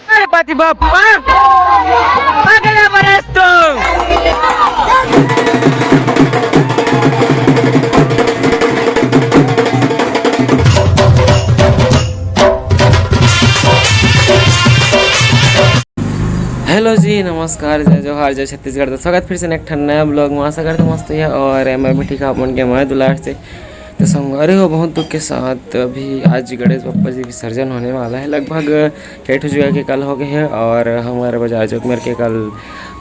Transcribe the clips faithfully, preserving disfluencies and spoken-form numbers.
गणपति बप्पा अगला बरस तो। हेलो जी, नमस्कार, जय जोहार, जय छत्तीसगढ़। तो स्वागत फिर से एक ठन नया ब्लॉग में। आशा करते मस्त है और मैं भी ठीक, आप मन के मया दुलार से। तो संगवारी हो, बहुत दुख के साथ अभी आज गणेश बप्पा जी विसर्जन होने वाला है। लगभग कई ठो जगह के कल हो गए हैं और हमारे बाजार चौक मेर के कल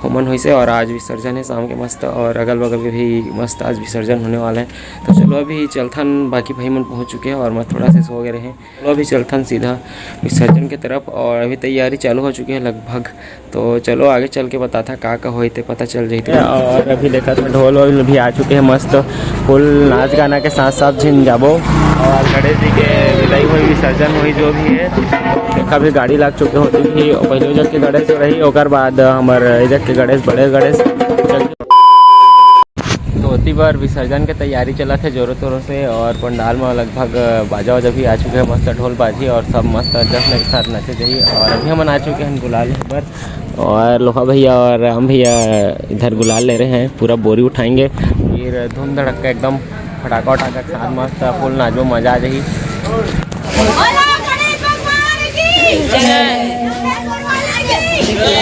होमन होइसे और आज विसर्जन है शाम के मस्त, और अगल बगल के भी मस्त आज विसर्जन होने वाला है। तो चलो अभी चलथन, बाकी भाई मन पहुँच चुके हैं और मैं थोड़ा से सो गए रहे। चलो अभी चलथन सीधा विसर्जन के तरफ और अभी तैयारी चालू हो चुकी है लगभग। तो चलो आगे चल के बताथा का का होई ते पता चल जाई। और अभी देखा था ढोल वोल भी आ चुके हैं, मस्त फुल नाच गाना के साथ साथ झिन जाबो। और गणेश जी के विदाई होई, विसर्जन होई जो भी है। देखा भी गाड़ी लग चुके होती थी, पहले जग के गणेश रही, ओकर बाद हमर ए जग के गणेश, बड़े गणेश। तो ओती बर विसर्जन के तैयारी चलत हे जोरों तोरों से और पंडाल में लगभग बाजा वाजा भी आ चुके हैं, मस्त ढोल बाजी और सब मस्त जश्न के साथ नाचे जाही। और अभी हमन आ चुके हैं गुलाल लेहे बर और लोहा भैया और राम भैया इधर गुलाल ले रहे हैं, पूरा बोरी उठाएंगे, फिर धूम धड़क्का एकदम फटाका वटाका के साथ मस्त फुल नाचबो, मजा आ जाही। बोलो गणेश भगवान की जय। गणेश भगवान की जय।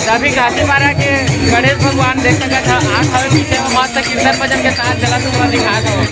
अभी घासीपारा के गणेश भगवान देख सकत ह, आठ हवे पीछे में मस्त कीर्तन भजन के साथ चलत हुआ दिखात हवय।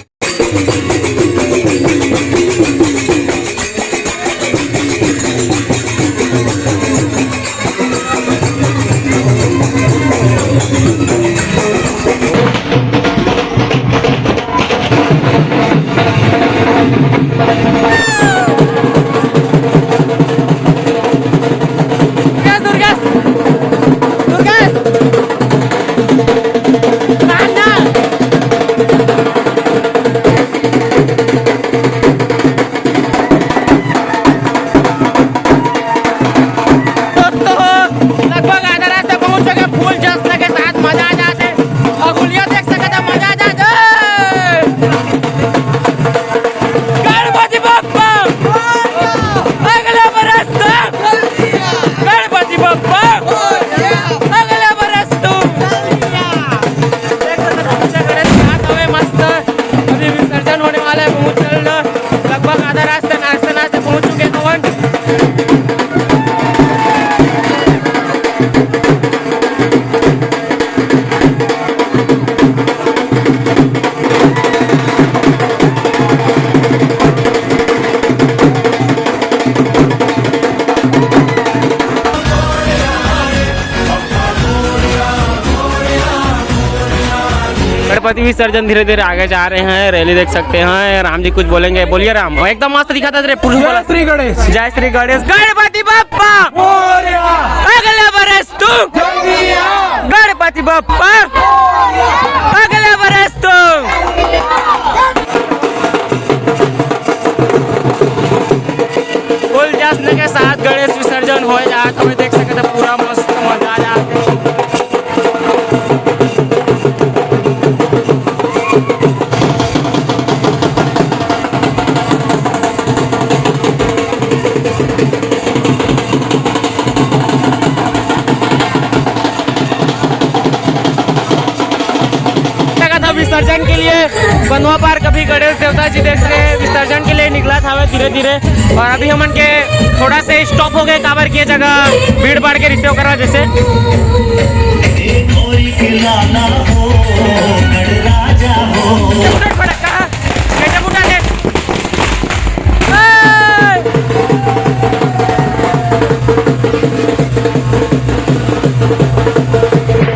दोस्तों, लगभग आधा रास्ता पहुंच चुके, फुल जश्न के साथ मजा आ जात हे। और गुलिया देख सकत ह, मजा आ जात हे। गणपति बप्पा अगला बरस तक। गणपति बप्पा अगला बरस तक। देख सकत ह, गणेश हाथ हवे मस्त। अभी विसर्जन होने वाला है, बहुत जल्द। लगभग आधा रास्ता नाचते नाचते पहुंच चुके हैं पवन। गणपति विसर्जन धीरे धीरे आगे जा रहे हैं। रैली देख सकते हैं, राम जी कुछ बोलेंगे। बोलिए राम, एकदम मस्त दिखाता रे, पुरुष जय बोला। श्री गणेश। जय श्री गणेश। गणपति बप्पा मोरया। अगला बरस तू जल्दी आ। गणपति बप्पा मोरया। अगला बरस तू। फुल जश्न के साथ गणेश विसर्जन हो जात हवे, देख सकत ह पूरा मस्त मजा आ जात हे। लगा था विसर्जन के लिए बनवा पार्क, अभी गणेश देवता जी देख से विसर्जन के लिए निकला था धीरे धीरे। और अभी हमन के थोड़ा से स्टॉप हो गए, काबर के जगह भीड़ भाड़ के रिसीव करा जैसे।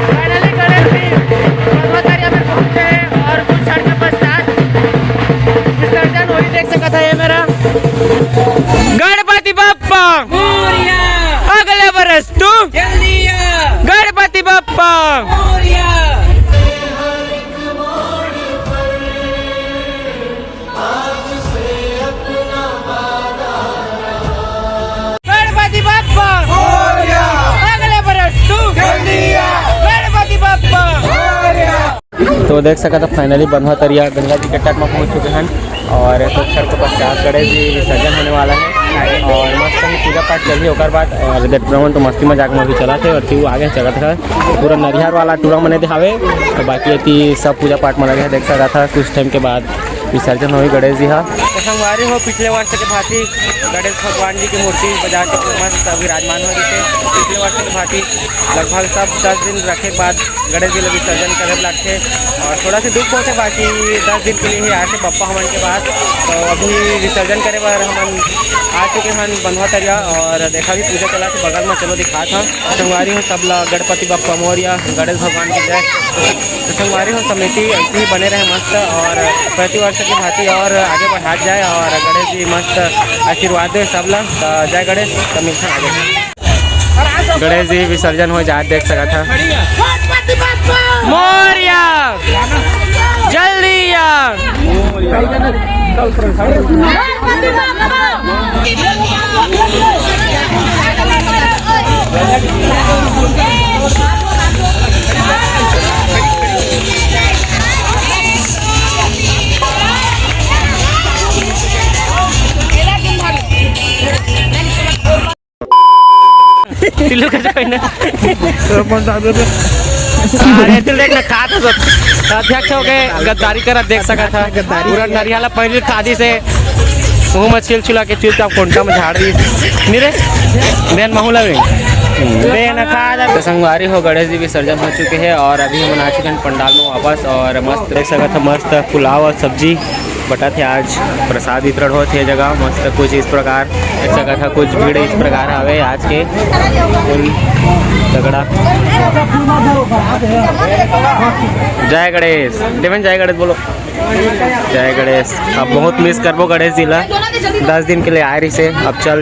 Finally गणेश जी पर्वतारिया में पहुंचे हैं और कुछ क्षण के पश्चात विसर्जन होई, देख सकत ह ये मेरा गणपति बप्पा मोरया। अगले बरस तू जल्दी आ। गणपति बप्पा मोरया। आज से अपना वादा तो देख सकत हो, finally बंधवा तरिया गंगा जी के तट में पहुंच चुके हैं और कुछ क्षण के पश्चात गणेश जी विसर्जन होने वाला है और मस्त ही पूजा पाठ चलही ओकर बाद। और देख रहे हो तो मस्ती मजाक में भी चला थे और तू आगे चलत है पूरा नरिहर वाला टूरा मने दिखावे। तो बाकी एती सब पूजा पाठ में लगे हैं, देख सकत था कुछ टाइम के बाद विसर्जन होही गणेश जी हा। तो संगवारी हो, पिछले वर्ष के भांति गणेश भगवान जी की मूर्ति बाजार के मस्त विराजमान हो रही है। पिछले वर्ष के भांति लगभग सब दस दिन रखे के बाद गणेश जी ला विसर्जन करे ला लगथे। और थोड़ा सा दुख होथे, बाकी दस दिन के लिए ही आए थे बप्पा हमन के पास। तो अभी विसर्जन करे बर हमन आ चुके हन बंधवा तरिया और देखा भी पूजा चला थे बगल में, चलो दिखात हन। संगवारी हो सब ला गणपति बप्पा मोरया, गणेश भगवान की जय। तो संगवारी हो, समिति ऐसे ही बने रहे मस्त और प्रतिवर्ष की भांति और आगे बढ़ात जाए और गणेश जी मस्त आशीर्वाद दे सब ला। तो जय गणेश, तो मिलते हैं आगे। गणेश जी विसर्जन हो जात देख सकत ह। मोरया, जल्दी आ। टिल्लू का जो है ना। अरे, तू देख ना, खा तो सक-, अध्यक्ष हो गए, गद्दारी करा, देख सका था। गद्दारी। पूरा नरियाला पहले खादी से मुंह में छिल छुला के चुपचाप कोंटा में झाड़ दी। नहीं रे, देन महू लगे। देन खा जा। तो संगवारी हो, गणेश जी विसर्जन हो चुके हैं और अभी हम आ चुके हैं पंडाल में वापस और मस्त देख सका था, मस्त पुलाव और सब्जी बटा थे। आज प्रसाद वितरण होत हे जगह मस्त कुछ इस प्रकार देख सकत ह, कुछ भीड़ इस प्रकार हवे आज के full तगड़ा। जय गणेश देवन, जय गणेश बोलो, जय गणेश। अब बहुत मिस करबो गणेश जी ला, दस दिन के लिए आए रहिसे, अब चल